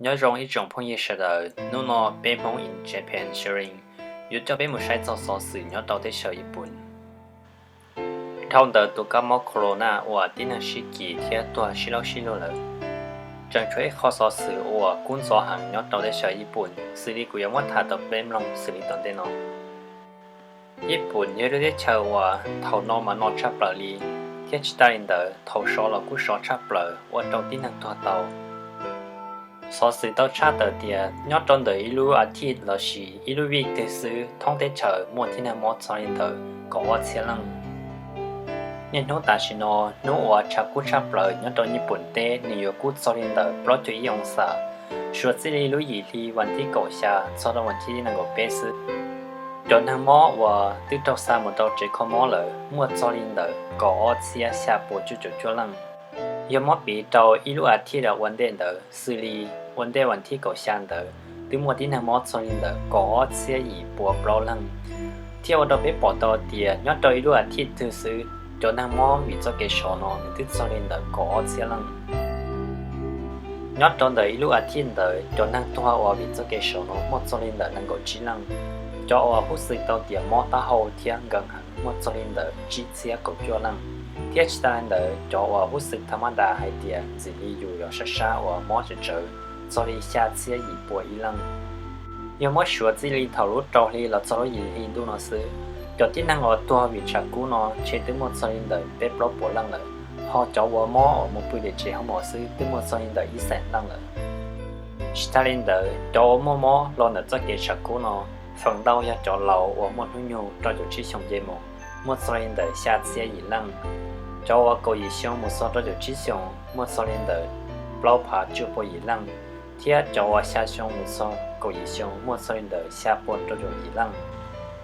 Nyob zoo ib tsoom phooj ywg sawv daws, hnub no peb Hmoob in Japan Sharing yuav coj peb mus saib txog xov xwm nyob rau teb chaws Yij Pooj. Dhau ntawm tus kab mob corona uas tib neeg sib kis thiab tuag sib laub sib lug lawm, tseem tshuav ib qho xov xwm uas kub ntxhov heev nyob rau teb chaws Yij Pooj xws li kuv yuav muab tham rau peb mloog xws li tom ntej no. Yij Pooj yog ib lub teb chaws uas thaum no mas no tshaj plaws li, thiab tsis tas li ntawd thaum sov los kuj sov tshaj plaws ua rau tib neeg tuag tau. Xov xwm tau tshaj tawm tias nyob rau ntawm ib lub a thiv lossis ib lub vij twg xwb thoob teb chaws muaj tib neeg mob txog li ntawm kaum ob txhiab leej. Niaj hnub tam sim no hnub uas tshav kub tshaj plaws nyob rau Yij Pooj teb nws yuav kub txog li ntawm plaub caug ib oo xas, suav txij li lub yim hli vas thib kaum xya txog rau vas thib nees nkaum peb xwb. Cov neeg mob uas twb raug xa mus rau tsev kho mob lawm muaj txog li ntawm kaum ob txhiab xya puas cuaj caum cuaj leej. Yog muab piv rau ib lub a thiv uas ua ntej ntawd xws li ua ntej vas thib kaum xya ntawd twb muaj tib neeg mob txog li ntawm kaum ob txhiab yim puas plaub leej, thiab ua rau peb pom tau tias nyob rau ib lub a thiv twg xwb cov neeg mob vim txoj kev sov no nws twb txog li ntawm kaum ob txhiab leej. Nyob rau ntawm ib lub a thiv ntawd cov neeg tuag uas vim txoj kev sov no muaj txog li ntawm nees nkaum tsib leej. Cov uas huj xwm tau tias mob taub hau thiab nkees heev muaj txog li ntawm tsib txhiab kaum cuaj leej, thiab tsis tas li ntawd cov uas huj xwm tha mab das hais tias ntxim li yus yuav sab sab uas mob tsawv tsawv txog li xya txhiab yim puas ib leej. Yog muab suav txij li thaum lub rau hli los txog lub yim hli ntuj no xwb, cov tib neeg uas tuag vim tshav kub no ntshe twb muaj txog li ntawm peb plaub puas leej lawm, ho cov uas mob uas mus pw tim tsev hauv mos xwb twb muaj txog li ntawm ib xeem leej lawm. Tsis tas li ntawd cov uas muaj mob los ntawm txoj kev tshav kub no, feem ntau yog cov laus uas muaj hnub nyoog rau caum tsib xyoos nce mus, muaj txog li ntawm xya txhiab yim leej. Cov uas kaum yim xyoo mus txog rau caum tsib xyoos muaj txog li ntawm plaub phav cuaj puas yim leej, thiab cov uas xya xyoo mus txog kaum yim xyoo muaj txog li ntawm xya puas rau caum yim leej.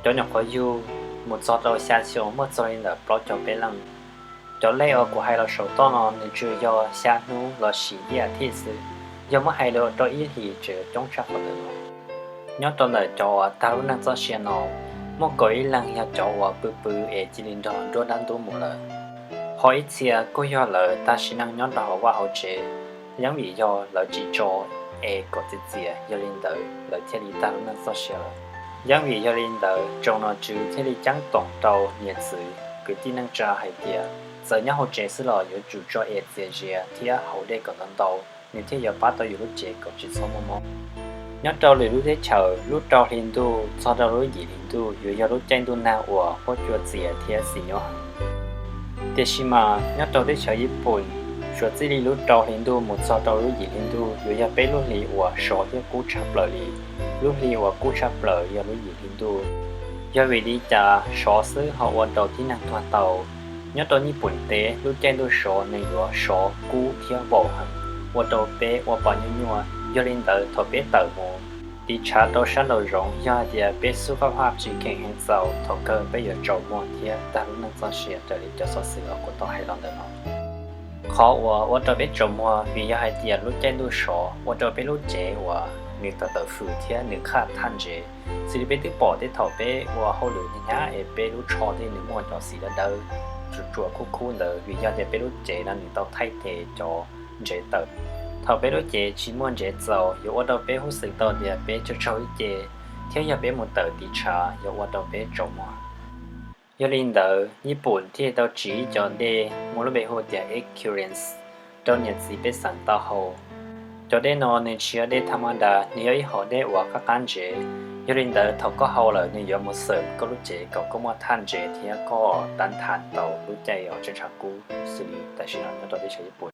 Cov nyuam qhuav yug mus txog rau xya xyoo muaj txog li ntawm plaub caug peb leej. Cov lej uas kuv hais los saum toj no nws tsuas yog xya hnub lossis ib a thiv xwb, yog muab hais los rau ib hlis tseem coob tshaj qhov ntawd no. Nyob rau ntawm cov uas tag lub neej txoj sia no, muaj kaum ib leeg yog cov uas pw pw es cia li nrog nruab dab ntub mus lawm. Ho ib txhia kuj yog lawv tag sim neej nyob rau hauv vaj hauv tsev, yeej vim yog lawv tsis tso es kom txias txias, yog li ntawd lawv thiaj li tag lub neej txoj sia lawm. Yeej vim yog li ntawd tsoom nom tswv thiaj li ceeb toom rau niam txiv kwv tij neej tsa hais tias txawm nyob hauv tsev xwb los yuav tsum tso es txias zias thiab haus dej kom ntau ntau, nws thiaj yuav pab tau yus lub cev kom tsis txhob muaj mob. Nyob rau lwm lub teb chaws, lub rau hli ntuj txog rau lub yim hli ntuj yuav yog lub caij ntuj nag uas huab cua txias thiab xim nyuaj heev. Tiam sis mas nyob rau teb chaws Yij Pooj, suav txij li lub rau hli ntuj mus txog rau lub yim hli ntuj yuav yog peb lub hli uas sov thiab kub tshaj plaws li. Lub hli uas kub tshaj plaws yog lub yim hli ntuj. Yog vim li cas sov xwb ho ua rau tib neeg tuag tau? Nyob rau Yij Pooj teb, lub caij ntuj sov nws yuav sov kub thiab vaus heev, ua rau peb ua pa nyuaj nyuaj. Yog li ntawd thaum peb tawm mus tiv tshav rau sab nraum zoov, yog hais tias peb xub faj faj tsis khees heev txaus, thaum kawg peb yuav tsaus muag thiab tag lub neej txoj sia raws li cov xov xwm uas kuv tau hais los ntawm no. Qhov uas ua rau peb tsaus muag vim yog hais tias lub caij ntuj sov ua rau peb lub cev uas nws tawm tawm fwm thiab nws qhaj thaj ntsev. Xws li peb twb pom tej thaum peb ua hauj lwm hnyav es peb lub tsho tej nws muaj cov xim dawb dawb tsuas tsuas khub khub ntawd, vim yog tias peb lub cev no nws tau thaij tes cov ntsev tawm. Thaum peb lub cev tsis muaj ntsev txaus yuav ua rau peb huj xwm tau tias peb tsaug tsaug ib ce, thiab yog peb mus tawm tiv tshav yuav ua rau peb tsaus muag. Yog li ntawd, Yij Pooj thiaj tau tsim ib co dej muaj lub npe hu tias Ecurange rau niam txiv pej xeem tau haus. Cov dej no nws tsis yog dej tha ma da, nws yog ib hom dej uas qab qab ntsev. Yog li ntawd, thaum koj haus lawm nws yuav mus xwm koj lub cev kom koj muaj thaj ntsev thiab koj tab thas tau lub caij uas tshav kub xws li tam sim no nyob rau teb chaws Yij Pooj.